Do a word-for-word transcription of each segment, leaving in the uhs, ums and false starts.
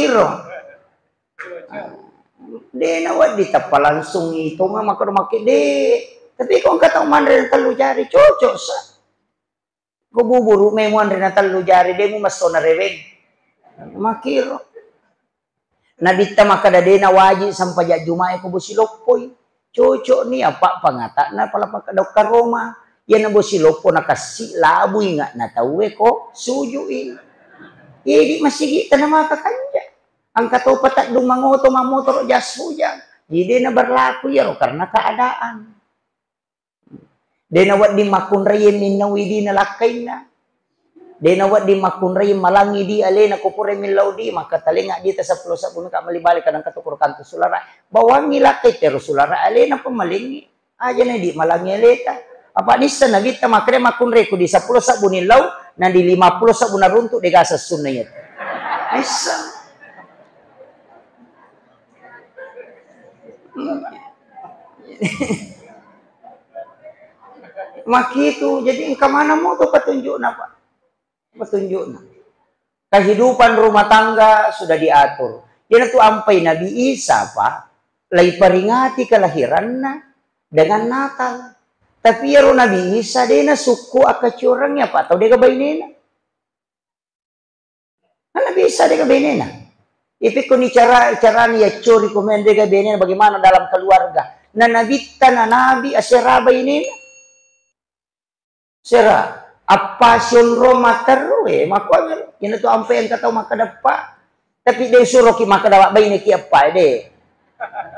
Iro. De' nawedding tappa langsung itonga makkeda makke de'. Tapi ko engka tau manre na tellu jari, cocok sa. Ko buburu me muanre na tellu jari, de' mu messo na reweng. Makkiro. Nabitta makkeda de' na wajib sampaja Jumae ko bosi loppoi. Cocok ni apa pangata'na pala pakkeda karoma. Iyana bosi loppo nakassi labu inga'na tauwe ko sujui. Idi masigi tana maka kanja. Engka to pateddung mangoto mammotoro jas hujan. Jadi de' na berlaku iyaro karena keadaan. De' nawedding makkunrai minnau idina lakkainna. De' nawedding makkunrai malangi di alena ko pura millau di, maka talenga di ta seppulo sebbu meka melli bale kadang katokoro kantu sulara. Bawangi lakkai tero sulara alena pemalengi. Aja na di malangi aleta. Apa nissa nabitta makkeda makkunrai ku di seppulo sebbu nillau, na di lima puluh sebbu naruntu de' gasa sunna iya. Nissa. Makitu, jadi engka maneng moto petunjukna, Pak. Petunjukna. Kehidupan rumah tangga sudah diatur. Iyanatu ampai Nabi Isa, Pak, laiperingati kelahiranna dengan Natal. Tapi iyaro Nabi Isa de' nasukku akkaciorengnya, Pak, tau de' ga bainena. Kan Nabi Isa de' ga bainena. Ipikkuni cara, carani yaccori komen de' ga bainena bagaimana dalam keluarga. Na Nabitta na Nabi asera bainena. Sera, appa sionrong matterru, eh, makkuami, iyanatu ampai engka tau makkeda eppa. Tapi de' suroki makkeda baineki eppa, de'.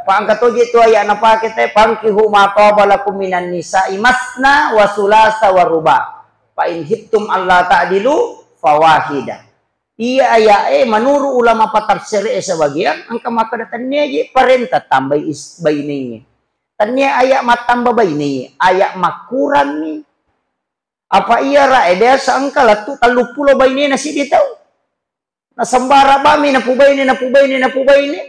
Pa engka toje tu ayat napake te, "Fankihu ma taba lakum minan nisa'i masna wa sulasa wa ruba. Fa in khiftum alla ta'dilu fawahida." Iya aya'e, menurut ulama patafsir e sebagian, engka makkeda tennia je parenta tambai is-, baineye. Tennia ayat mattamba baineye, ayat makkuranni. Apa iya ra, eh, biasa engka lettu telluppulo bainena siddi tau. Nasembara bami, napubaine, napubaine, napubaine.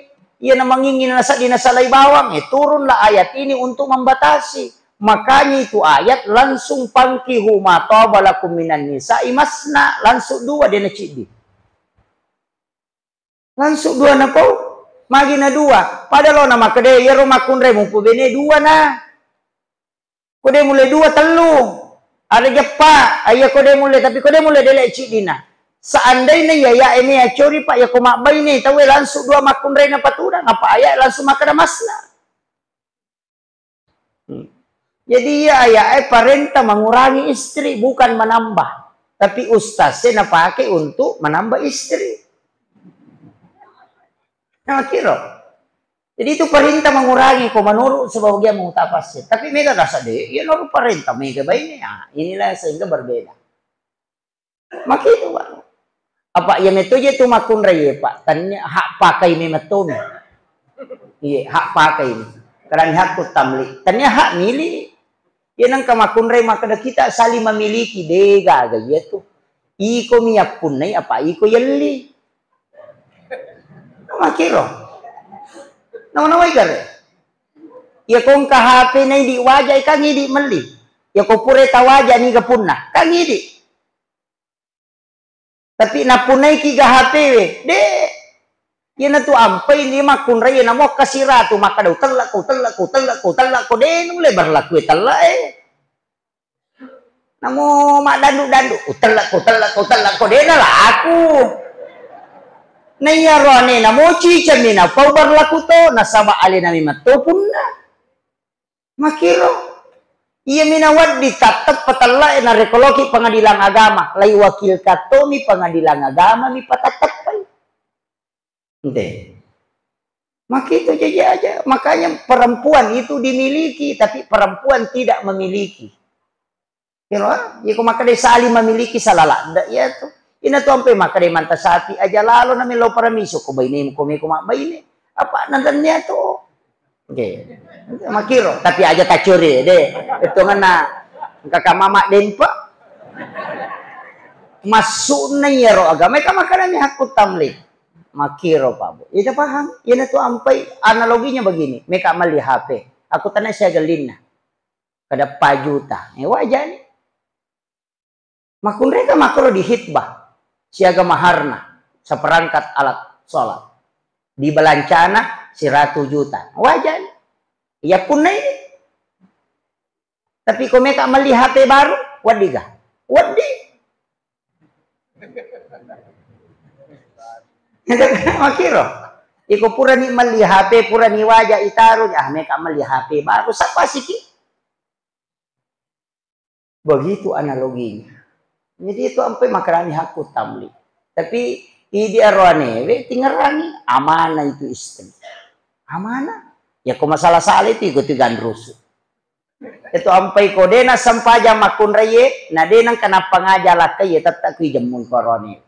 Iya namangingi nasaddi nasalai bawang, eh, turunlah ayat ini untuk membatasi. Makanya itu ayat langsung, "Fankihu ma taba lakum minan nisa'i masna," langsung dua de' naciddi. Langsung dua napau, magi na dua. Pada lo na makkeda, iyaro makkunrai mupubene dua na. Ko de' mulle dua, tellu. Are jeppa, iya ko de' mulle, tapi ko de' mulle dele' ciddina. Seandaina iya, iya eme acori, Pak, iya ko mabbaine, tauwe langsung dua makkunrai napatudang, apa ayat langsung makkeda masna. Hmm. Jadi iya ayat e parenta mengurangi istri, bukan menambah. Tapi ustaz e napake untuk menambah istri. Nah, kiro. Jadi itu perintah mengurangi, ko menurut sebagian mutafasir. Tapi mega rasa de', ya menurut perintah mega baine. Ah, inilah sehingga berbeda. Makitu, Pak. Apa iya metto je tu makkunrai, Pak. Tania hak pakai ni metto ni. Iya, hak pakai ni. Karena hakku tamlik. Tania hak milik. Iya nengka makkunrai makkeda kita saling memiliki, de' gaga iya tu. Iko mi yappunnai apa iko yelli. Makiro. Nama-nama igare. Iya ko engka H P na idi waja, kan idi melli. Iya ko pura tawaja niga punna, kan idi. Tapi nappunaiki ga H P we, de'. Iyanatu ampai ni makkunrai, namo kasiratu makkeda, "Utellakko, utellakko, utellakko, utellakko." De' nulle berlaku tella e. Namo maddandu-dandu, "Utellakko, utellakko, utellakko." De' nalaku. Na iyaro anena mo cicami napau berlaku to, nasaba alena memang to punna. Makiro. Iya mina wedding tatteppa tella e narekko loki pengadilan agama, lai wakilkan tomi pengadilan agama mi patatteppai. Ente. Makitu jaji aja. Makanya perempuan itu dimiliki, tapi perempuan tidak memiliki. Kiro, ah, iya ko makkeda saling memiliki, salah ladde iya tu. Ina tu ampe makkeda manta sapi aja lalo na melo paramiso ko bainemu, ko meko mabbaine. Apa nantennia tu? Oke. Makiro, tapi aja tacuri de. Itu ngena engka mama dempa. Maksudna iyaro agama ka makkeda mi hakku tamlik. Makiro, Pak Bu. Ita paham? Ina tu ampai analoginya begini. Meka melli H P. Aku tanya siaga linna. Kada pa juta. Eh, wajani. Makkunraika makkoro di hitbah. Siaga maharna. Seperangkat alat. sholat. Di belancana siratu juta. Wajar. Ya punna ini. Tapi ko meka melli H P baru, weddi ga? Weddi. Makiro. Iko purani melli H P, purani waja itaru, ah, meka melli H P baru, sapa siki? Begitu analoginya. Jadi itu ampai makarani hakku tamli. Tapi idi aroanewe tingerani, amanah itu istri. Amanah. Ya ko masalah sala itu iko tiga rusu. Itu ampai ko dena sempajang makkunraie, na dena kenapa ngaja lakkai, ya tetap kui jemmun korone.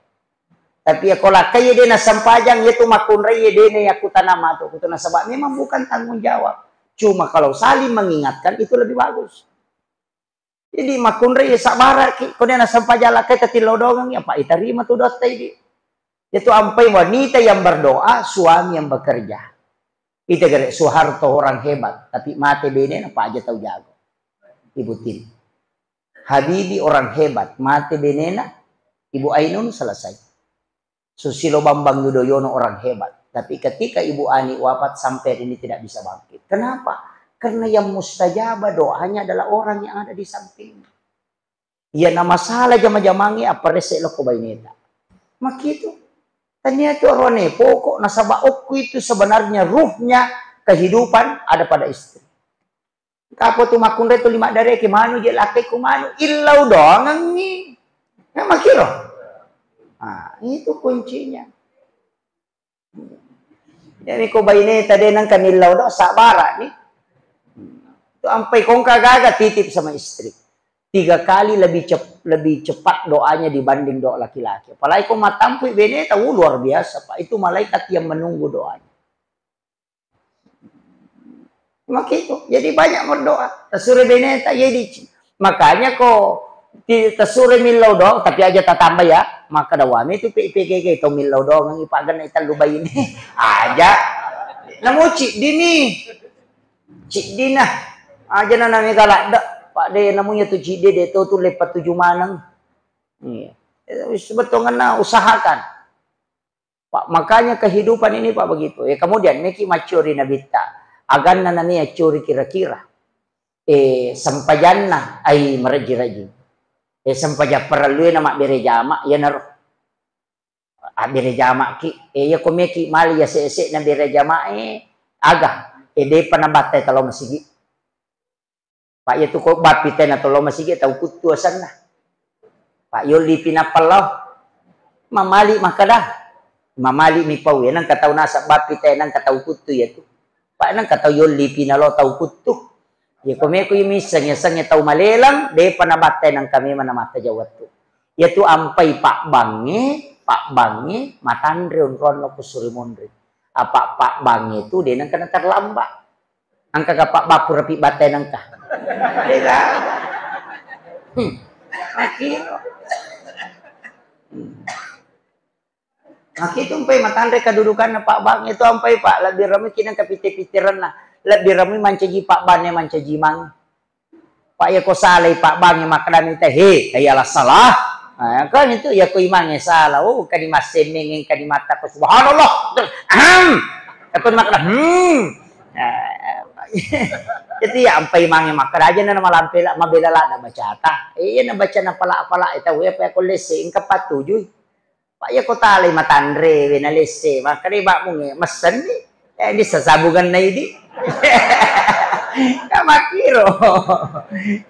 Tapi ya ko lakkai dena sempajang, ya tu makkunraie dena ya kutana matu kutu, nasaba memang bukan tanggung jawab. Cuma kalau saling mengingatkan itu lebih bagus. Jadi makkunrai sabbaraki, ko dena sempajang lakkai tatillau doangengi, apa itarima tu dotta idi. Itu ampai wanita yang berdoa, suami yang bekerja. Ita gare Soeharto orang hebat, tapi mate benena, apa aja tau jago. Ibu Tin. Habibie orang hebat, mate benena, Ibu Ainun selesai. Susilo Bambang Yudhoyono orang hebat. Tapi ketika Ibu Ani wafat, sampai hari ini tidak bisa bangkit. Kenapa? Karena yang mustajabah doanya adalah orang yang ada di sampingnya. Iya, na masalah jama-jamangi, apa rese loko baineta. Makitu. Tania tu arone pokok nasaba okku itu sebenarnya ruhnya kehidupan ada pada istri. Kapo tu makkunrai tu lima dareki manu je lakkai ku manu, illau doangengi. Memang kiro. Ah, itu kuncinya. Jadi ko baineta de nengka millau do, sabbarani. Tu ampai kongka gaga titip sama istri. Tiga kali lebih cep-, lebih cepat doanya dibanding doa laki-laki. Apalagi ko matampui beneta, uh, luar biasa, Pak. Itu malaikat yang menunggu doanya. Makitu. Jadi banyak berdoa. Tasure beneta, jadi makanya ko ti-, tasure millau doang, tapi aja tatamba ya. Maka dawami itu P P G G to millau doang, ipagan tellu baine. Aja. Namu ciddini. Ciddina. Aja na nami galak dak. Pak de namunya tu ciddi de to tu lepat tuju maneng. Iya. Itu sebetulnya usahakan. Pak, makanya kehidupan ini, Pak, begitu. Eh, kemudian meki maccuri nabitta. Aganna nami accuri kira-kira. Eh, sempajanna ai maraji-raji. Eh, sempajang parellue na mabbere jama, iyanaro. Abbere jama ki. Eh, iya ko meki mali ya se-, se na bere jama, eh, aga. Eh, depa nabattai talo masigi. Pak, iya tu ko bappi tena tolo masigi tau kuttu asenna. Pak, yolli pi nappa lao. Mamali makkeda. Mamali mi pau, iya nengka tau naseng bappi tena nengka tau kuttu iya tu. Pak, nengka tau yolli pi nalo tau kuttu. Iya ko meko iya misseng, iya sengnge tau maleleng, depa nabattai nengka memang namatta jawattu. Iya tu ampai pabbangnge, pabbangnge matanre onronna ko suri monri. Apa pabbangnge tu de nengka naterlambat. Engka ga Pak Bapu rapi batai nengka? Ega. Hmm. Makiro. Hmm. Makitu mpai matanre kedudukanna Pak Bang itu ampai Pak, lebbi ramui kineng kapite-piterenna, lebbi ramui mancaji Pak Bang e mancaji mang. Pak, iya ko salai Pak Bang e makkeda mita, he, iyalah salah. Nah, kan itu iya ko imangnge salah, oh, engka di massemmeng, engka di matta ko subhanallah. Ahem. Iya ko makkeda, hmm. Nah, jadi iya ampai mange makkeda aja na malampe la, mabela ladda bacata. Iya na baca na pala-pala tau iya pa ko lesse engka pattujui. Pak, iya ko talai matanre we na lesse, makkeda bak munge messenni. Eh, di sasabungenna idi. Ka makkiro.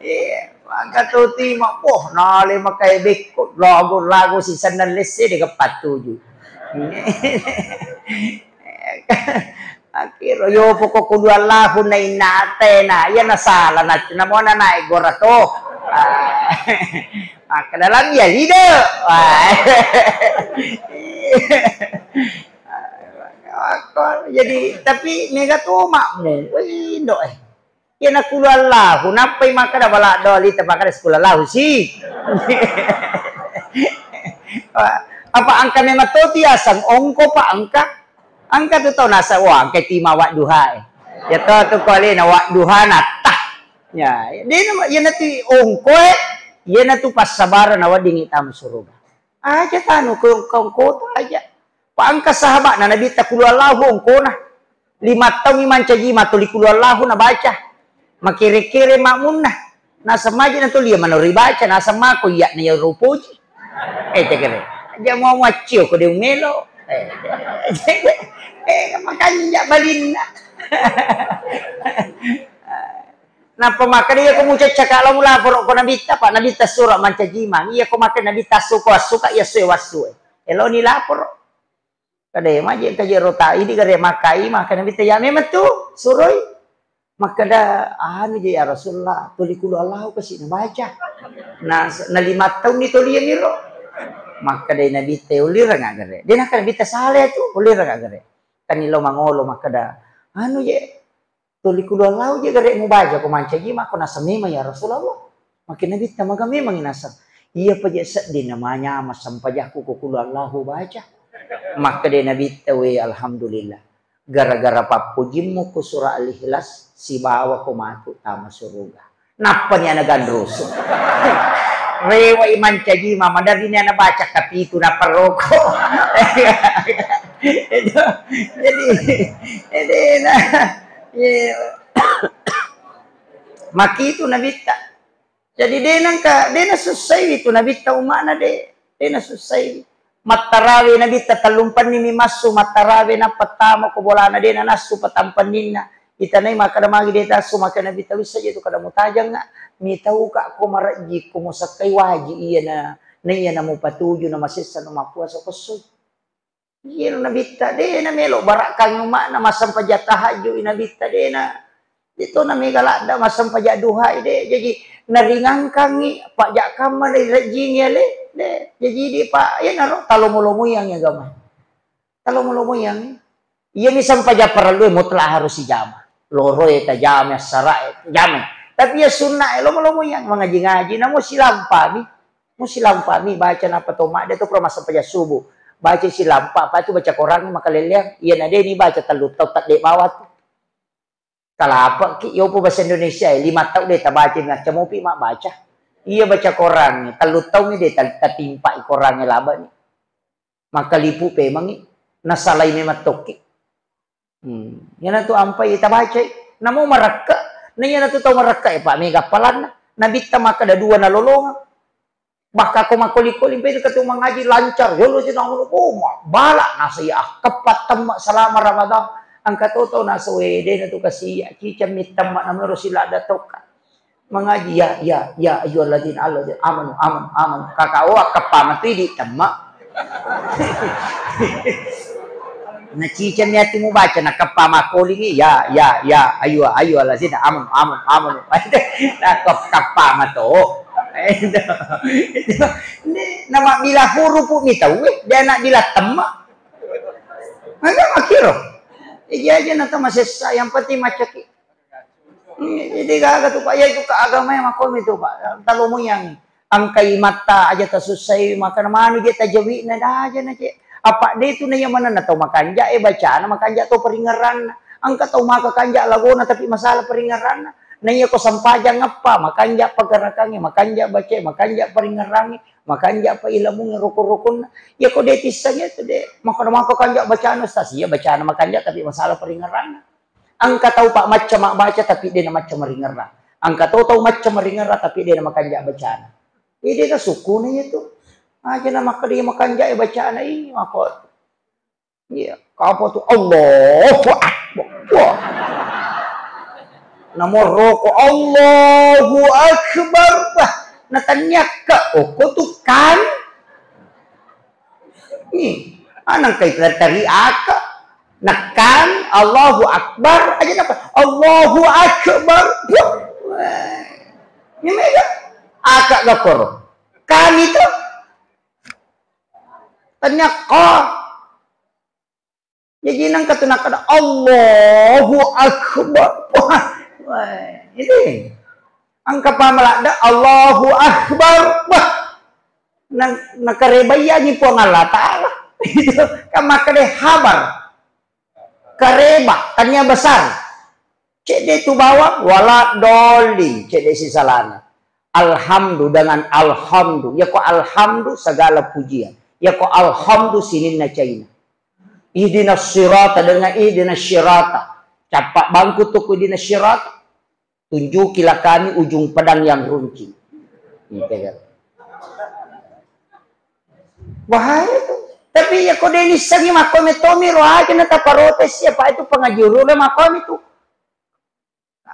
Iya, maka tu tima, poh, nale makai bekko, lagu-lagu sisenna lesse de pattujui. Akhiro yo poko kudu Allahu na inna atena, iya na sala na, na mona naik gora to. Ah, maka dalam ya lido. Wah. Jadi tapi mega to makmu. Wih, ndo eh. Iya na kulu Allahu, nappai makkeda bala doli te makkeda sekula lahu si. Apa engka memang to ti aseng ongko Pak engka? Engka tu tau naseng, wah, engka tima Wadduha e. Iya to tu ko alena Wadduha natta. Ya, de na, iya na tu ongko e, iya na tu passabareng na weddingngi tama suruga. Aja tanu ko ongko-ongko aja. Pa engka sahaba'na Nabitta qul huwallahu ongkona. Lima taung mi mancaji ma toli qul huwallahu nabaca. Makere-kere makmunna. Naseng maji na toli iya manoro ibaca, naseng mako iya na iyaro upoji. Eh, tegere. Aja mau muaccio ko de umelo. Eh, eh, makanja balinna. Nappa makkeda, "Iya ko mucaccaka lao mulaporo ko Nabitta, pa Nabitta suro mancaji mang. Iya ko makkeda Nabitta assuko assuka, iya sue wassue. Eloni laporo." Kada maji engka je rota idi gare makkai, makkeda Nabitta, "Ya memang tu, suroi." Makkeda, "Anu je ya Rasulullah, tuli qul huwallahu kasi nabaca." Na, na lima taung ni toli miro. Makkeda Nabitta, "Ulireng gare." De nakkeda Nabitta, "Sale tu, ulireng gare." Kan ilo mangolo makkeda, "Anu je, tuli qul huwallahu je gare mubaca ko mancaji mako." Naseng memang ya Rasulullah. Makkeda Nabitta, "Maga memang naseng?" "Iya pa je sedding namanya massempajangku ko qul huwallahu baca." Makkeda Nabitta, "We, alhamdulillah. Gara-gara pappojimmu ko surah Al-Ikhlas, sibawa ko matu tama suruga." Nappani ana ganrusu. Rewai mancaji ma, maderri ni ana baca kapitu naparoko. Itu. Jadi, jadi, nah, iya. Makitu Nabitta. Jadi, de nangka, de nasussaiwi tu Nabitta umma'na, de, de nasussaiwi. Mattarawe Nabitta tellumpenni mi massu, mattarawe nappa tama ko bolana, de nanassu patampenninna. Itanai makkeda magi de tassu, makkeda Nabitta, "Wissa je tu kada mutajangnga, mitauka ko marejji, ko musakkai waji iya na, na iya na mupatuju na masessa na mappuasa ko essoi." Iyaro Nabitta de namelo barakkangi umma'na, massempajang tahajud i Nabitta de na, de to na mega ladda massempajang duha i de. Jaji naringangkangi pajak kamma de rejjingi ale de. Jaji di pa iyanaro talomo-lomoiangi agama. Talomo-lomoiangi. Iyami sempajang parellu mutlak harus ijama. Loro e tajama, assara e tajama. Tapi iya sunna e lomo-lomoiang mangaji-ngaji namo silampami. Musilampami baca napa to madde to pura massempajang subuh. Baca silampa, apa itu baca Quran makalelleang. Iya na de ni baca tellu tau tadde bawah tu. Kalapa ki yopo bahasa Indonesia e, lima tau de tabaca macca mopi mak baca. Iya baca Quran tellu tau mi de ta-, tatimpa i Quran laba ni. Makalipu pemangi nasalai memang tokki. Hmm. Iyanatu ampai tabacai. Namo marakka, na iyanatu tau marakka e, Pak, mega appalanna. Nabitta makkeda dua nalolongeng. Bahkan ko makkoli-koli, mpai ketu mangaji lancar, yolo sinamu, oh, ma-, bala nasa iya, ah, keppa temma selama Ramadan. Engka to tau nasa, we, de natu kasi iya, ciceng mi temma namero sila ada toka. Mangaji, ya, ya, ya, ayyuhalladzina, alladzina amanu, amanu, amanu. Kaka, oh, keppa matu idi temma. Na ciceng mi atu mubaca, na keppa makkolingi, ya, ya, ya, ayyuha, ayyuhalladzina amanu, amanu, amanu. Na kep-, keppa mato. Ini, nama bila huruf mi tau, eh, dia nak bila temma. Maka makiro. Iya aja na tama sessa, yang penting macaki. Iya, jadi gaga tu, Pak. Ya, itu ke agama yang makomi tu, Pak. Talomo yang angkai matta aja tasussai, makana manu je tajawi'na, daja na je. Apa de tu na iya manenna tau makanja e bacana, makanja to paringerranna. Engka tau maka kanja lagona tapi masalah paringerranna. Na iya ko sampajang ngeppa, makanja pagarakange, makanja bacae, makanja paringerrange, makanja pa ilamunge rukun-rukunna. Iya ko de tissengnge tu de, makana maka kanja bacana, Ustaz. Iya bacana makanja tapi masalah paringerranna. Engka tau, Pak, macca mabbaca tapi de na macca maringerra. Engka to tau macca maringerra tapi de na makanja bacana. Ede ka sukuna iya tu. Aja na makkeda makanja e bacana, ih, mako. Iya, kapa tu Allahu Akbar. Wah. Namoroko Allahu Akbar. Wah, natanniakka okko tu kan. Nih, anang kai tari aka. Nekan Allahu Akbar aja napa? Allahu Akbar. Wah. Ini mega. Aka gakor. Kami tu. Tanya ko. Jadi nang kata nak ada Allahu Akbar. Wah. Wah. Ini. Engka pamaladda, Allahu Akbar. Wah. Na, nakarebaiyangi Puang Allah Ta'ala. Itu kan makkeda habar. Kareba, tania besar. Cedde tu bawang, wala dolin, cedde sisalana. Alhamdu dengan alhamdu. Yako alhamdu segala pujian. Yako alhamdu sininna caina. Ihdinas sirata, dengan ihdinas sirata. Cappa bangku tu ku ihdinas sirata. Tunjukilah kami ujung pedang yang runcing. Gitu kan. Bahaya tu. Tapi ya ko de nissengi makko metomi ro aja na taparotes ya, Pak, itu pengaji urule makko itu.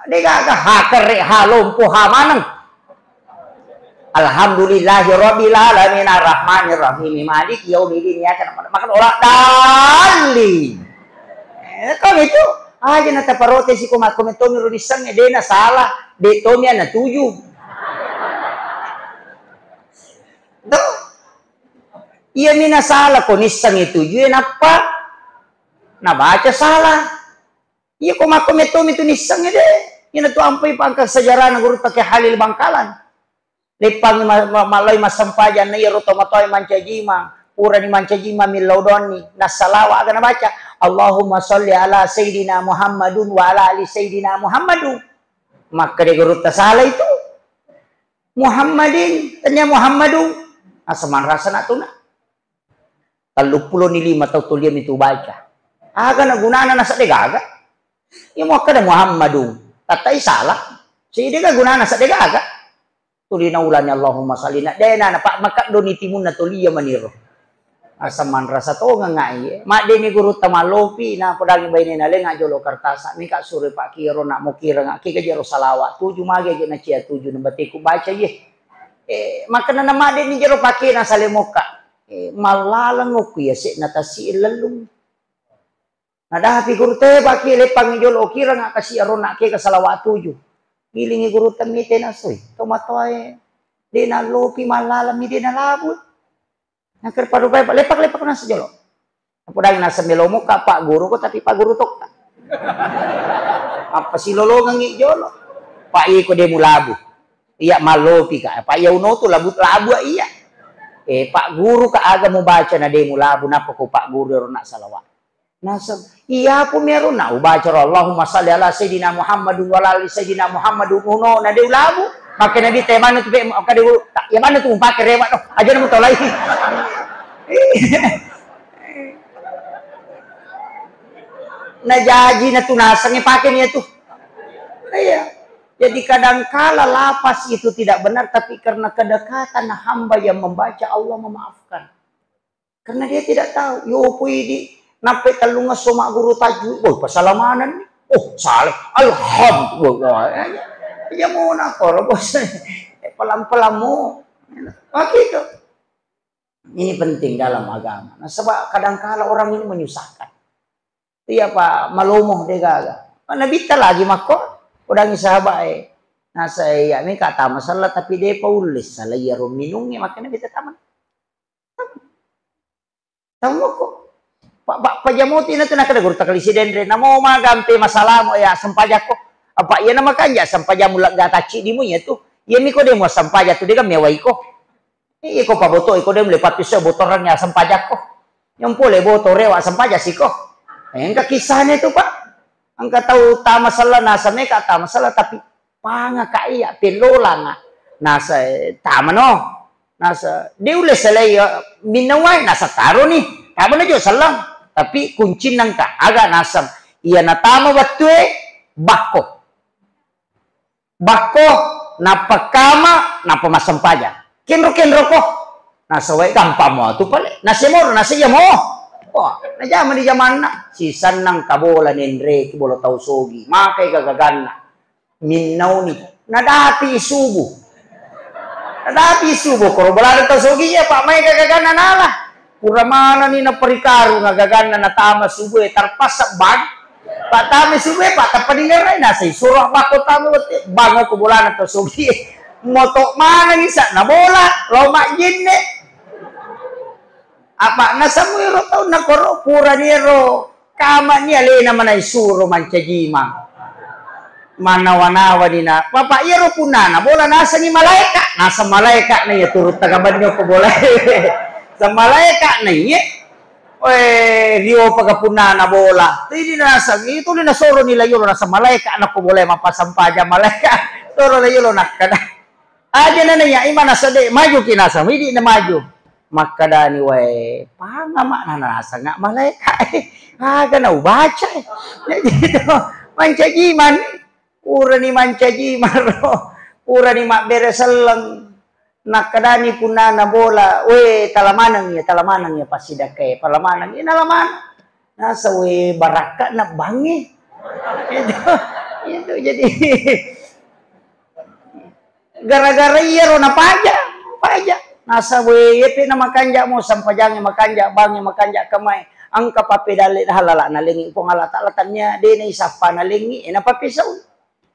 De gaga ha kerre ha lompo ha maneng. Alhamdulillahi rabbil alamin arrahmanir rahim maliki yaumiddin iyyaka na'budu wa iyyaka nasta'in. Eh, kau itu aja na taparotesi ko makko metomi ro nissengi de na salah, de tomi ana tuju. Tuh. Iya mina salah ko nissengi tuju ya nappa nabaca salah. Iya ko makko metomi tu nissengi de. Ina tu ampai pangka sejarahna guru take Halil Bangkalan. Leppangngi ma-, ma-, malloi massempajang na iyaro tomatoae mancajimang, purani mancajimang millau doanni, nassalawa aga nabaca, "Allahumma sholli ala Sayyidina Muhammadun wa ala ali Sayyidina Muhammadun." Makkeda gurutta sala itu. Muhammadin, tania Muhammadun. Asaman rasa natuna. Telluppulo ni lima tau tulia mitu baca. Aga na gunana nasa de gaga. Iya muakkada Muhammadun. Tattai salah. Sidi ga gunana nasa de gaga. Tuli naulani Allahumma salli na dena na pak makaddo ni timunna tulia maniro. Asaman rasa tonga ngai. Madde ni guru tamallopi na podangi baine na lenga jolo kartasa. Mika sure pak kiro na mukira ngaki gajero salawa. Tuju mage je na cia tuju na bateku baca ye. Eh, makkeda na madde ni jero pakena sale mokka. Eh, mallaleng okku ya se na tasi lellung. Nadapi guru tebaki leppangngi jolo okireng akkasi aronna kega salawat tuju. Gilingi guru temmite nasui. Tomatoae de nallopi mallaleng mi de nalabu. Nakkeda parupai lepak-lepak nasa jolo. Napodangi nasa melo mokka pak guru ko tapi pak guru tokka. Apa silolongengi jolo. Pak iko de mulabu. Iya mallopi ka. Pak iya uno tu labu labu iya. Eh pak guru ka aga mubaca na de mulabu nappa ko pak guru ero nak salawat. Nasab, iya, aku meru na ubaca ro, "Allahumma salli ala Sayyidina Muhammadun wa ala ali Sayyidina Muhammadun," uno, na de ulabu. Makke Nabi te mana tu pe, maka de u-, tak, ya mana tu umpake rewa no. Aja nemu tolai. Na jaji na tu nasang pake ni tu. Iya. Jadi kadangkala lapas itu tidak benar, tapi karena kedekatan hamba yang membaca, Allah memaafkan. Karena dia tidak tahu. Yo pui di nappai tellungesso magguru tajwid. Woi, pasalamanenni. Oh, salah. Alhamdulillah. Ya mau nakor bos. Eh, pelan-pelan mu. Begitu. Ini penting dalam agama. Nah, sebab kadangkala orang ini menyusahkan. Iya pa malomo de gaga. Nabitta lagi makko, udangi sahabat e. Nasa iya mika tama sella tapi de pa ulle sella iya ro minungnge, makanya Nabitta tama. Tammoko. Pa, pa, pajamoti na tu nakkeda guru takalisi denre. Namo magampe masalamu ya sempajakko. Apa iya nama kanja sempajamu lega tacci dimu ya tu. Iya miko demo sempaja tu dega mewaiko. Iya ko paboto iko demo le papiso botorang ya sempajakko. Nyampo le botore wa sempaja siko. Engka kisahnya tu pak. Engka tau tama sella nasa meka tama sella tapi pangaka iya pellolanga. Nasa eh, tama no. Nasa, de ulle selai, eh, minna wae, nasa taroni. Tama na jo selleng. Tapi kuncinna engka, aga naseng. Iya natama wettue, bakko. Bakko, nappa kama, nappa massempajang. Kenro-kenro ko. Nasa wae gampang mo tu pale. Nasa moro, nasa iya mo. Wah, najama di jamanna. Sisenna engka bola nenre, bola tau sogi. Makai gagaganna. Minnauni. Nadapi subuh. Nadapi subuh koro bolana tau sogi iya pak mai gagaganna nala. Pura manani naparikarung gagaganna natama subuh e tarpaksa bang. Pak tama subuh e pak tappa dingerai nasai suro bakko tama wette bang ko bolana tau sogi e. Moto manani sa na bola lo majjenne. Apa nasamu ero taunna koro purani ero kamani alena manai suro mancajimang. Manawa-nawa ni na, bapak iyaro punnana bola nasengi malaeka, naseng malaeka na iya turutta gabanni ko bola. Sa malaeka na iya. Eh, rio paga punnana bola. Tidi naseng itu ni nasoro ni layolo naseng malaeka na ko bola mappasampaja malaeka. Soro layolo nakkada. Aja na naiya imana sede maju ki naseng idi na maju. Makkedani, "Wae, pangama na nasanga malaeka e. Aga na ubaca e." Jadi to, mancaji mani. Purani mancaji maro. Purani mabbere selleng. Nakkedani punnana bola, "We, tala maneng ya, tala maneng ya passidakkae, pala maneng ya." Nala maneng. Nasa, "We, barakka na bangnge." Itu, itu jadi gara-gara iyaro napaja, paja. Nasa, "We, yepe na makanja mo sampajangnge, makanja bangnge, makanja kamae. Engka pappedalle halala nalengi Puang Allah Taala, tania dena isappa nalengi, e napapesau."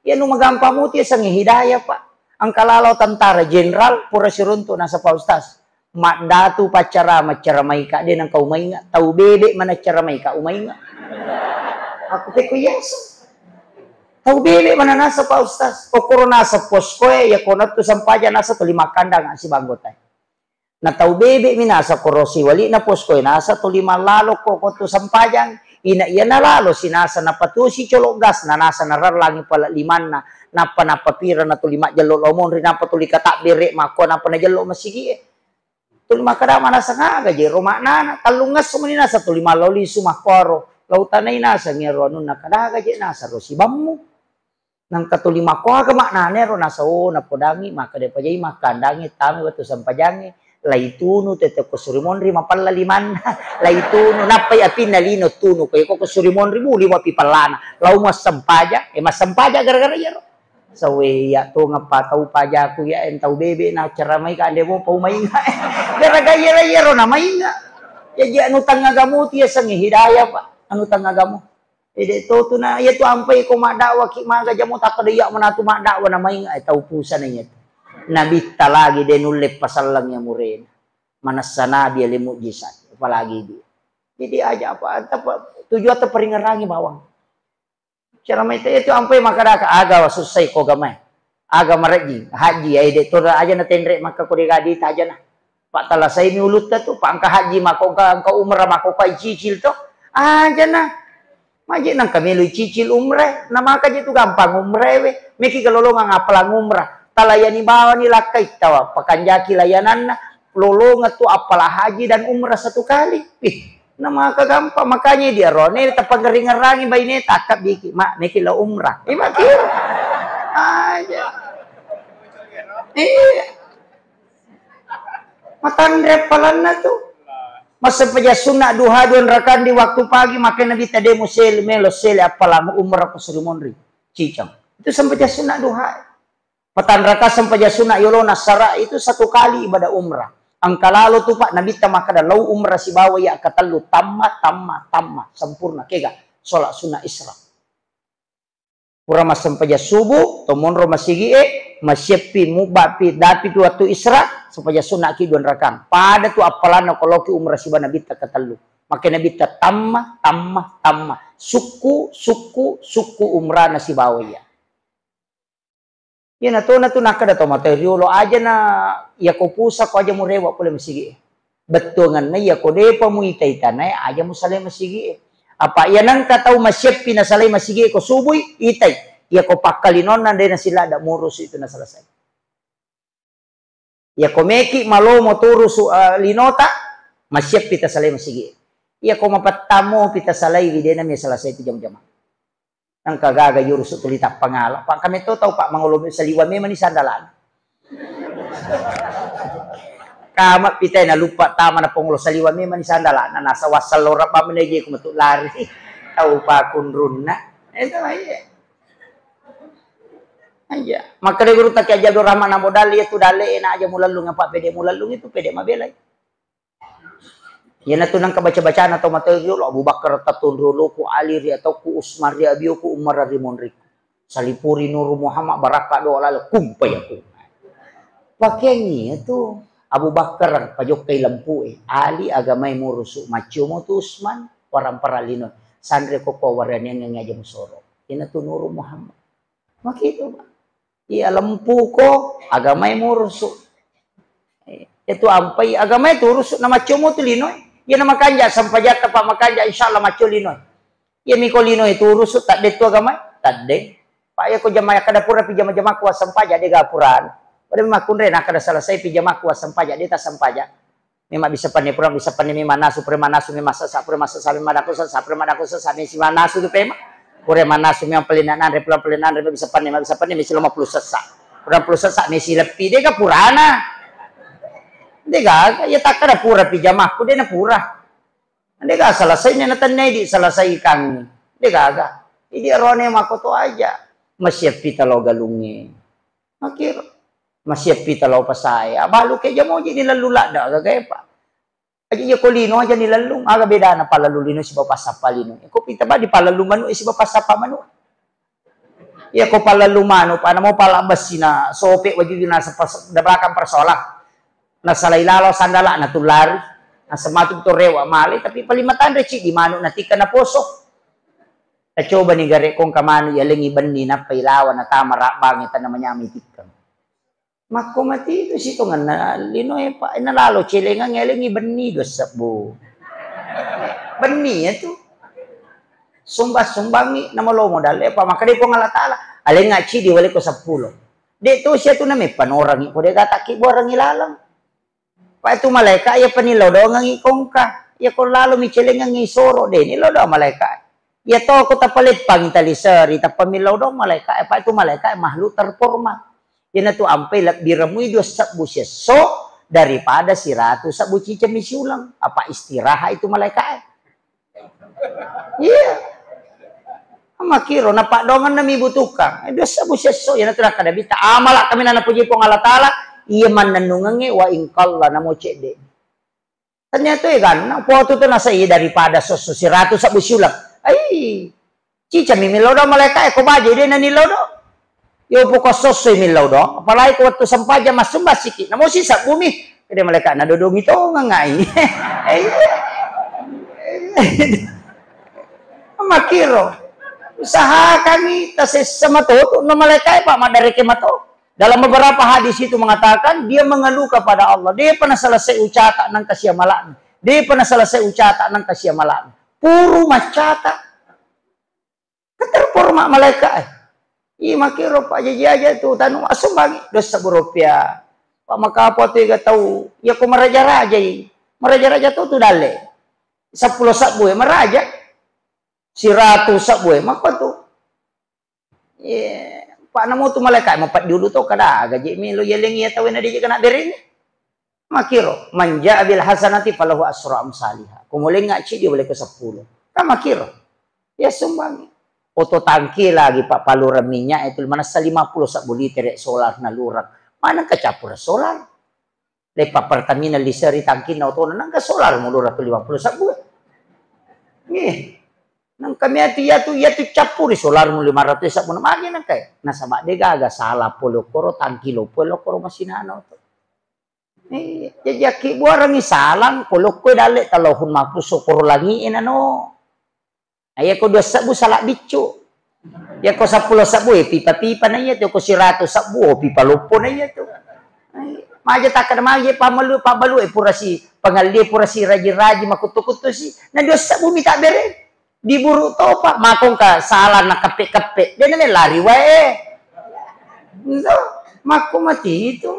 Iya nu magampa muti yasengnge hidayah, Pak. Engka lalo tentara jenderal pura siruntu nasa, "Pak Ustaz, maddatu paccara, maccaramaika de nengka umainga, tau bebe manaccaramaika umainga." Aku pekko yaseng. Tau bebe mana nasa, Pak Ustaz. Okkoro nasa poskoe, ya konattu sampaja nasa tuli makkandang si banggotae. Na tau bebe mi nasa koro siwali'na poskoe nasa tuli mallalo ko, ko tu sampajang. Ina iya nalalo si nasa napatusi colo gas na nasa narellangi pale limanna. Nappa, nappa pira na tuli majjello lao monri, nappa tuli katabbere makko, nappa najello masigi'e. Tuli makkada manasa ngaga je ro maknana. Tellungngesso meni nasa tuli mallao lisu makkoaro. Lau tanai nasa ngero anunna kadaga je nasa ro sibammu. Nangka tuli makkoaga maknana ero nasa, oh, napodangi, makkeda pajai makkandangi, tama wettu sampajangi, laitunu tete ko suri monri mapella limanna, laitunu, nappai apinna lino tunu, ko iko ko suri monri bu, limo api pellana, lau massempajang, eh, massempajang gara-gara iyaro. Sawe iya tongeng patau pajaku iya en tau bebe na ceramai ka ande mo pau mainga. Gara-gara iyaro, iyaro na mainga. Jaji anu tangagamu ti yasengnge hidayah, Pak. Anu tangagamu. Ede to tu na, iya tu ampai ko maddakwa ki maga jamo takkeda iya manatu maddakwa na mainga, eh, tau pusana iya tu. Nabitta lagi de nulle pasalleng iya murena. Manessa nabi ale mujizat, apalagi dia. Jadi aja apa, apa tujuan tu peringerangi bawang. Cara mai itu ampai makkadaka aga wa sussai ko gamai. Aga marejjing, haji, ai de to aja na tenre makka ko de gadi tajana. Pak talasaimi ulutta tu, pak engka haji mako engka, engka umrah mako engka icicil to. Aja na. Maji nangka melo icicil umrah, na maka je tu gampang umrah we. Meki kalolongang appalang umrah. Talayani bawani lakkai tawa, pakanjaki layananna, lolongeng tu appala haji dan umrah satu kali. Ih, na maka gampang, makanya dia rone tapangering-erangi baine takkabbiki, "Mak, meki lo umrah." Ima kira. Aja. Iya. Matanre appalanna tu. Massempajang sunna duha dua rakaat di waktu pagi, maka Nabi tade musel melo sele appalang umrah ko suri monri. Cicang. Itu sempajang sunna duha. Patanraka sempajang sunna yolona sara itu satu kali ibadah umrah. Engka lalo tu, Pak, Nabitta makkada, "Lau umrah sibawa iya katellu tamma, tamma, tamma, sempurna." Kega? Sholat sunnah isra. Pura massempajang subuh, to monro masigi'e, masieppi, mubbapi, dapi pi wattu isra, sempajang sunna ki dua rakang. Pada tu appalanna ko loki umrah sibawa Nabitta katellu. Makke Nabitta tamma, tamma, tamma. Sukku, sukku, sukku umrana sibawa iya. Iyana tona tu nakkeda to matoa riolo, aja na iyako pusa ko aja murewa pole masigi'e. Bettuangenna iyako depa muitai tanae aja musalai masigi'e. Apa iya nengka tau masieppi nasalai masigi'e ko subui, itai. Iyako pakkalinonna de nasiladda murusu itu naselesai. Iyako meki malomo turusu, eh, linota, masieppi tasalai masigi'e. Iyako mapettammu pi tasalaiwi, de nami selesai tu jama-jama. Engka gaga yurusu tuli tappangala. Pak, kami to tau, Pak, mangolo saliwa memang ni sandalana. Kama pitai na lupa tama na pongolo saliwa memang ni sandalana. Nasa wassal lora pa meneje ku metu lari. Tau pakunrunna. Itu aja. Aja. Maka de guru tak aja Abdul Rahman Abu Dali itu dale enak aja mulallung apa pede mulallung itu pede mabelai. Iyanatu nengka baca-bacana tau matoa riolo, Abu Bakar tatunru loku, Ali ri atauku, Usman ri abioku, Umar ri monriku. Salipuri Nuru Muhammad, barakka doa lalo, kumpai aku. Pakeangngi tu Abu Bakar pajokkai lampu e, Ali agamai murusu, maccio mo tu Usman, warang paralino, sanre koko waraniangngi aja musoro. Iyanatu Nuru Muhammad. Makitu, Pak. Iya lempuko, agamai murusu. Eh, itu ampai agamai turusu na maccomo tu linoe. Iya na makanja sampajatta, Pak, makanja insyaallah macco linoe. Iya miko linoe turusu tadde tu agamai, tadde. Pak, iya ko jama kada pura pi jama-jamaku wassempaja de gapurana. Pada makkunre na kada selesai pi jamaku wassempaja de tasempaja. Memang bisa panne, pura bisa panne memang nasu, pura manasu memang sesa, pura masesa memang dako sesa, pura madako sesa mesi manasu tu pema. Pura manasu memang pelina nanre, pura pelina nanre bisa panne, bisa panne mesi lima puluh sesa. Pura puluh sesa mesi leppi, dega purana. Dega, ya takkada pura pijamaku, dena pura. Dega selesai ne na tennedi selesai kang. Dega ga. Idi arone makoto aja. Masiappi talo galunge. Makiro. Masiappi talo pasae. Abalu ke jamoji ni lalu ladda gaga, Pak. Aja iya ko lino aja ni lalu, aga bedana palalu lino siba passappa lino. Ko pita badi palalu manu siba passappa manu. Iya ko palalu manu, pa namo pala bessina sope waju na sepas da belakang persola. Nasalai lalo sandala na tulari. Nasematu to rewa male, tapi paling matanre ci di manu na tikka na poso. Tacoba ni gare kongka manu yalengi benni nappa ilawa na tama rabbangi tanna manyamai tikkang. Makko mati itu sitonganna linoe, Pak. Ena lalo celengang elengi benni dua sebbu. Benni ya tu. Sumbang-sumbangi namalomo dalle, Pak. Maka dei Puang Allah Taala, alenga cidi wale ko seppulo. De to sia tu name panorangi ko de gatakki borangi lalang. Pak itu malaika iya panillau doangangi kongka. Iya ko lalo mi celengangi soro de ni lo doang malaika. Iya to ko tapaleppangi tali seri, tapamillau doang malaika, eh, Pak, itu malaika, eh, makhluk terhormat. Iyanatu ampai lebbi remui dua sebbu siesso daripada siratu sebbu ciceng mi siuleng. Apa istirahat itu malaika, eh? Iya. Makiro, napaddoangenna mi butuhkang. Eh, dua sebbu siesso, iyanatu nakkada bita, amala kaminang napuji Puang Allah Taala, iya mannennungengnge wa ingkalla namo cedde. Ternyata iya ganna, potu tu nasai daripada sosso siratu sabbu siuleng. Ai, cicami millau do malaika e, ko baje de na nillau do. Yo poko sosso millau do, apalagi ko wettu sempajang massumba siki. Namo si sabbu mi, kede malaika na dodongi tongang ai. Ai. Makiro. Usahakangi tasessa mato tu na malaika e, Pak, madareke mato. Dalam beberapa hadis itu mengatakan, dia mengeluh kepada Allah. Dia pernah selesai ucata nang kasia malakna. Dia pernah selesai ucata nang kasia malakna. Puru macata. Keterpor mak malaikat, eh. Ih, makiro Pak jaji aja tu tanu asumbangi dosa berupiah. Pak makapo tu ga tau. Ya ko maraja-raja i. Maraja-raja tu tu dalle. Seppulo sabbu e maraja. Siratu sabbu e mako tu. Iya, Pak, namo tu malaikat mau paddiulu to kada gaji melo yeleng iya tau na dije kena bereng. Makiro, manja abil hasanati falahu asra amsaliha. Ko molenga cidi boleh ke seppulo. Kan makiro. Ya sumbang. Oto tangki lagi Pak palurang minyak itu manassa lima puluh sabbu liter solar na lurang. Mana kecampur solar? Leppa Pertamina liseri tangkinna otona, nangka solar mu dua ratus lima puluh sabbu. Nggih. Nangka miatu iyatu, iyatu cappuri solar mu lima ratus sabbu, na magi nangka e? Nasaba de gaga sala pole koro tangki loppo lokoro masinana oto. Eh, jaji akki buarangi salang ko lokko dalle talohun mapus sokoro langi e nano. Iya ko dua sebbu sala biccu. Iya ko seppulo sebbu e pipa-pipa na iya tu, ko siratu sebbu o pipa loppo na iya tu. Maja takkada maja pamalu pabbalu e purasi pangalli purasi raji-raji makuttu-kuttu si. Na dua sebbu mi tabbere. Diburu topa makongka sala na keppe-keppe. De na lari wae. Ento makko mati itu.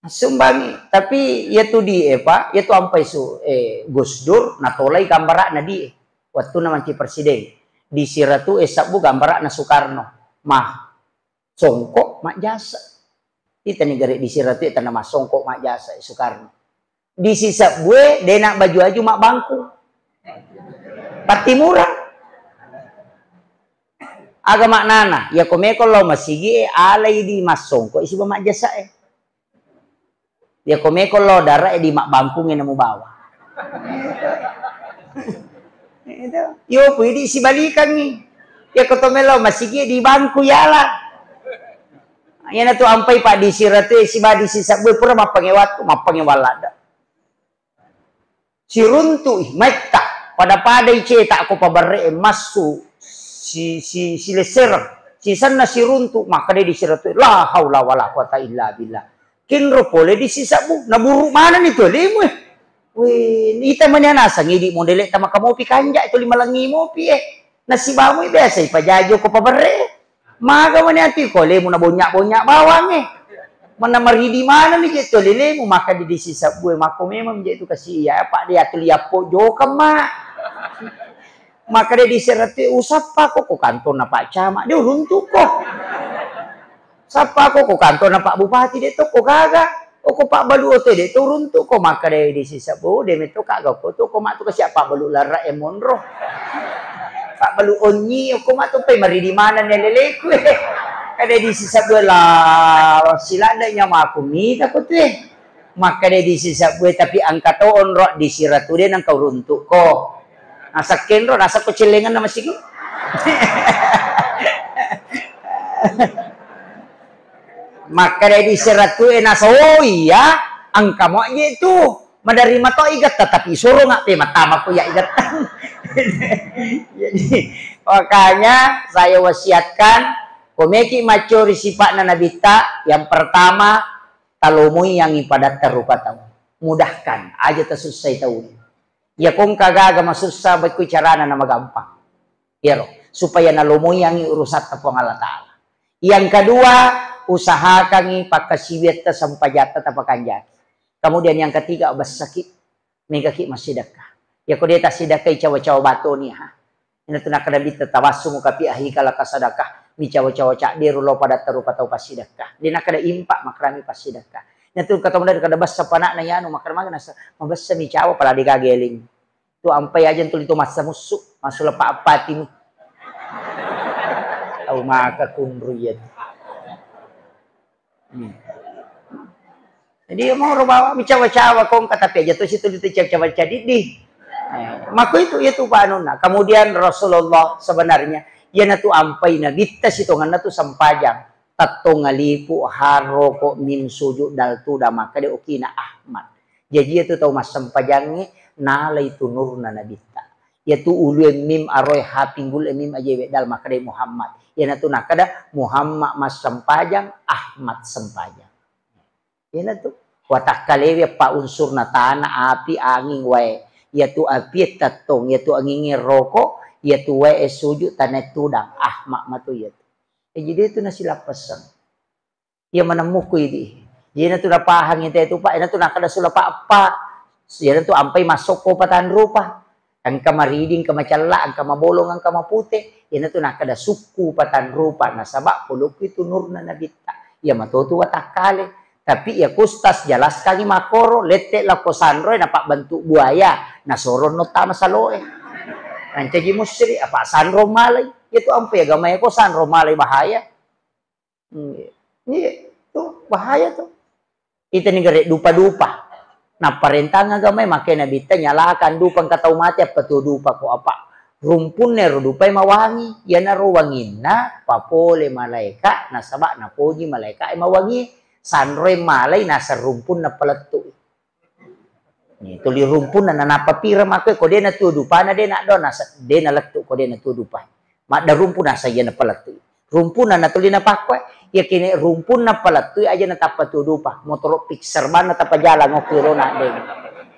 Sumbangi, tapi iyatu di e, Pak, iyatu ampai su, eh, Gus Dur natolai gambara'na di e. Wettunna mancaji presiden. Di siratu e sabbu gambara'na Soekarno. Mah, songko majjasa. Itani gare di siratu e tanna massongko majjasa e Soekarno. Di sisebbu e dena baju-aju mabbangku. Pattimura. Aga maknana, iyako meko lao masigi e alai di massongko isi majjasa e. Iyako meko lao dara e di mabbangkungnge namubawa. Itu. Yo pui di sibalikangngi. Iyako to melo masigi di bangku yala. Iyanatu ampai Pak di siratu e siba di sisebbu e pura mappange wattu, mappange walladda. Siruntu'i maitta, pada-padai cetak ko paberre e massu si, si, silessereng. Sisenna siruntu, makkeda di siratu, la haula wala quwata illa billah. Kinro pole di sisebbu, naburu manenni tu alemu e. Weh, ita mani nasang idi modele ta maka mopi kanja itu lima lengi mopi e. Nasibamu biasa ipajajo ko paberre e. Maga mani ati ko alemu na bonyak-bonyak bawang e. Mana maridi maneng mi je' tu lelemu, makkeda disisebbue, makko memang je' tu kasi iya, apa' de' atu liappo jokang ma'. Makkeda disiratue, usappako ko kantonna Pak Camat, de' uruntu'ko. Sappako ko kantonna Pak Bupati, de' tokko gaga. Oko pabbalu oto de' to uruntu'ko, makkeda disisebbu, de' metto ka gauko tu, ko matu kasi' pabbalu larra e monro. Pabbalu onnyi, oko matu pai maridi maneng ne leleku e. Kada disisebbu la siladda nyamaku mita ko tu e. Makkeda disisebbu, tapi engka to onro disiratu de' nengka uruntu'ko. Nasekkenro, nasakko cellengenna masigi. Makkeda disiratu e nasa, oh iya, engka mo je' tu. Maderri mato igetta, tapi suro ngape matama ko iya igetta. Jadi, makanya saya wasiatkan, ko meki maccori sipa'na Nabitta, yang pertama, talomoiyangngi padatta rupa tau. Mudahkan, aja tasussai tau. Iya ko engka gaga masussa, bekku carana na magampang. Iyaro, supaya nalomoiyangngi urusatta Puang Allah Ta'ala. Yang kedua, usahakangngi pakkasiwiatta sempajatta tapakanjaki. Kemudian yang ketiga, bessaki, megaki massidekka. Iya ko de' tassidekkai cawa-cawa batoni ha. Ina tu nakkeda bitta tawassumu kapi ahika laka sadakah, micawa-cawa cadderu lao padatta rupa tau passidekka. De' nakkeda impa' makrami passidekka. Ina tu kata muda kada bessa panakna yanu makrami nasa mabessa micawa pala de' gaga eling. Tu ampai aja tuli tu massa mussu, massu lepa appatimu. Tau maka kunru iya. Hmm. Jadi, iya moro bawa micawa-cawa kongka, tapi aja tu situ dicawa-cawa cadiddi. Eh, mako itu, itu panunna. Kemudian Rasulullah sebenarnya, iyana tu ampai Nabitta sitonganna tu sempajang. Tettong alifu, haroko, mim, sujud, dal, tu, da, makkeda okina Ahmad. Jaji, iya tu tau massempajangnge, nalai tu nurna Nabitta. Iya tu ulue mim, aroe ha, pinggul e mim, aje weddal, makkeda Muhammad. Iyana tu nakkeda Muhammad massempajang, Ahmad sempajang. Iyana tu. Watakkalewi eppa unsurna, tana, api, anging, wae. Iya tu api e tettong, iya tu angingnge roko, iya tu wae e sujud, tana e tudang. Ahmad matu iya tu. E, jadi itu nasilappesseng. Iya manemmukku idi. Iyana tu napahang ite tu, Pak. Iyana tu nakkeda sula, Pak, Pak. Iyana tu ampai massokko patanrupa. Engka maridi, engka macella, engka mabolong, engka mapute. Iyana tu nakkeda sukku patanrupa, nasaba polokku itu nurna Nabitta. Iya matotu watakkale. Tapi iya ku Ustaz jelaskangi makkoro, lette lakko sanroe napabbentuk buaya, nasoro no tama saloe. Nancaji musri, apa sanro malai. Iya tu ampai agamae ko sanro malai bahaya. Iya. Iya, tu bahaya tu. Itani gare dupa-dupa. Napparentang agamae, make Nabitta nyalakan dupa engka tau mate, apa tu dupa ko apa. Rumpunna ero dupae mawangi, iyanaro wanginna papole malaeka, nasaba napoji malaeka e mawangi, sanroe malai naseng rumpunna palettu. Ni, tuli rumpunna nanappa pira makkoe, ko de natuo dupana de naddo, nasa-, de nalettu ko de natuo dupa. Madda rumpu nasa iya napalettu. Rumpunna natuli napakkoe, iya kene rumpunna palettui aja natappa tuo dupa. Motoro Pixar banna tappa jalang okko ro nadde.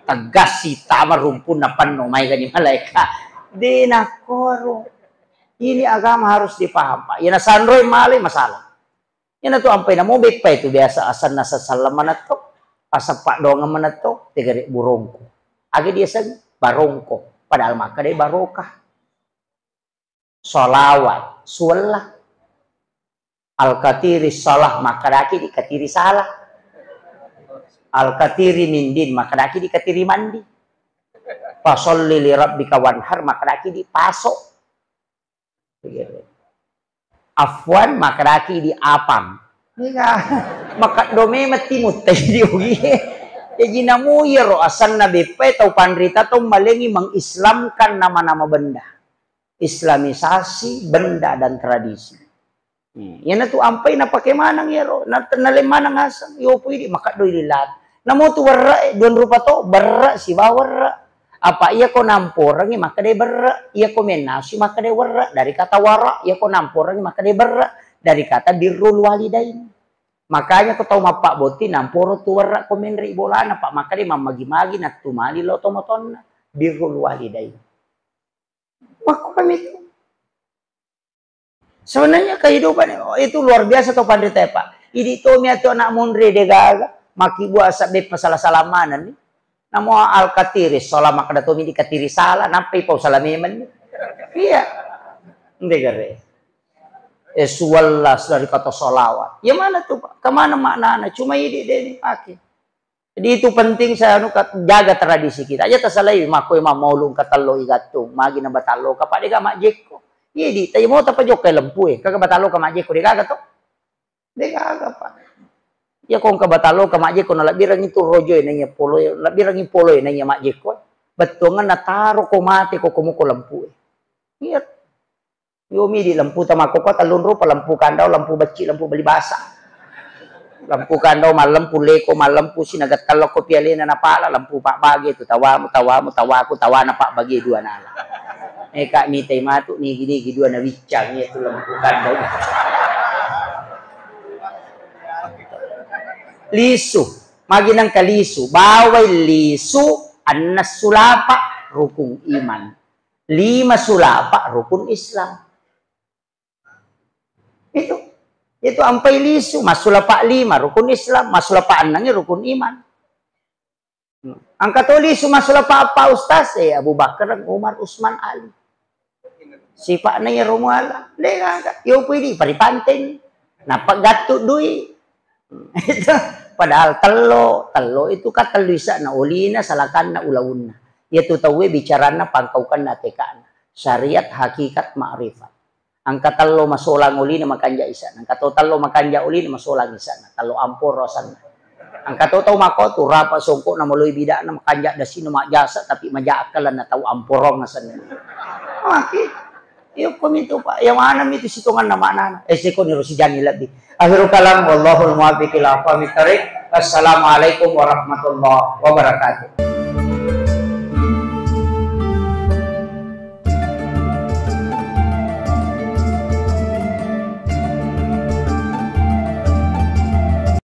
Tegassi tama rumpunna penno mai gani malaeka. De nakkoro. Ini agama harus dipaham, Pak. Iya nasanroi malai masalah. Iyana tu ampai namo beppa itu biasa asenna sessaleng manetto, aseng paddoangeng manetto, tegare burongku. Aga diaseng barongko, padahal makkedai barokah. Salawat, suwella. Al-katiri salah, makkedaki dikatiri salah. Al-katiri mindin, makkedaki dikatiri mandi. Fasalli li rabbika wanhar, makkedaki dipaso. Afwan, makkedaki di apang. Iya. Makeddo memang timutta di ugi. Jaji namu iyaro asenna beppae tau panrita tau malengi mengislamkan nama-nama benda. Islamisasi benda dan tradisi. Hmm, iyana tu ampai napake maneng iyaro, na-, naleng maneng aseng, yopo idi, makeddo idi lat. Namo tu werre e, duang rupa to, berre sibawa werre. Apa iyako namporengi makkedai berre, iyako mennasui makkedai werre, dari kata wara, iyako namporengi makkedai berre, dari kata birrul walidain. Makanya ko tau mappabbotting namporo tu werre ko menre bolana, pa makkedai mammagi-magi nattu mali lao tomatoanna, birrul walidain. Makko kami tu. Sebenarnya kehidupan itu luar biasa to panrita e, Pak. Idi tomi atu anak monre de gaga, maki bua sabbe pasala-sala manenni. Namo Al-Katiri, sala makkeda tomi di Katiri sala, nampai pau sala memeng. Iya. Ndegare. Eh, suwallas dari kata salawat. Ya mana tuh, Pak? Kemana maknana? Cuma idi de ni pakai. Jadi itu penting saya anu, kat-, jaga tradisi kita. Aja tasalai makko ma maulu katello igattung, magi na batallo ka pade ga majjekko. Iya di, tayo mau tapa jokka lempu e, kaga batallo ka majjekko de gaga to. De gaga, Pak. Iya ko engka batallo ka majjekko na labbirangi tu rojo e nanya polo e, labbirangi polo e nanya majjekko. Bettuangan na taro ko mate ko komo ko lempu e. Iya. Yomi di lempu tama koko tellung rupa, lempu kandau, lempu becci, lempu beli basa. Lempu kandau mallempu leko, mallempu sinaga tellokko pialena napala, lempu pabbage tu tawamu, tawamu, tawaku, tawana pabbage dua nala. Eka mitai matu nigi-nigi dua nawiccang iya tu lempu kandau. Lisu, magi nengka lisu, bawai lisu, annas sulapa rukun iman. Lima sulapa rukun Islam. Itu. Itu ampai lisu, massulapa lima rukun Islam, massulapa enneng rukun iman. Angka to lisu massulapa apa ustaz? Eh, Abu Bakar, Umar, Usman, Ali. Sipa'na iya romuala. De gaga. Yo pui di paripanteng. Nappa gattu dui. Itu padahal tello, tello itu kan tellu isa'na, olina, salakanna, ulaunna. Iya tu tauwe bicaranna pangkaukanna atekana. Syariat, hakikat, ma'rifat. Angka tello masolang olina makanja isa'na. Angka to tello makanja olina masolang isa'na. Tello amporo asanna. Angka to tau mako tu rapa songkokna maloi bidakna makanja dasina majjasa tapi maja akkalanna tau amporong asanna. Maki. Iya, komi tu, Pak. Yang mana mi tu sitonganna maknana? Eh, seko ni ro sijangi lebbi. Akhirul kalam, wallahul muwaffiq ila aqwamit thariq. Assalamualaikum warahmatullahi wabarakatuh.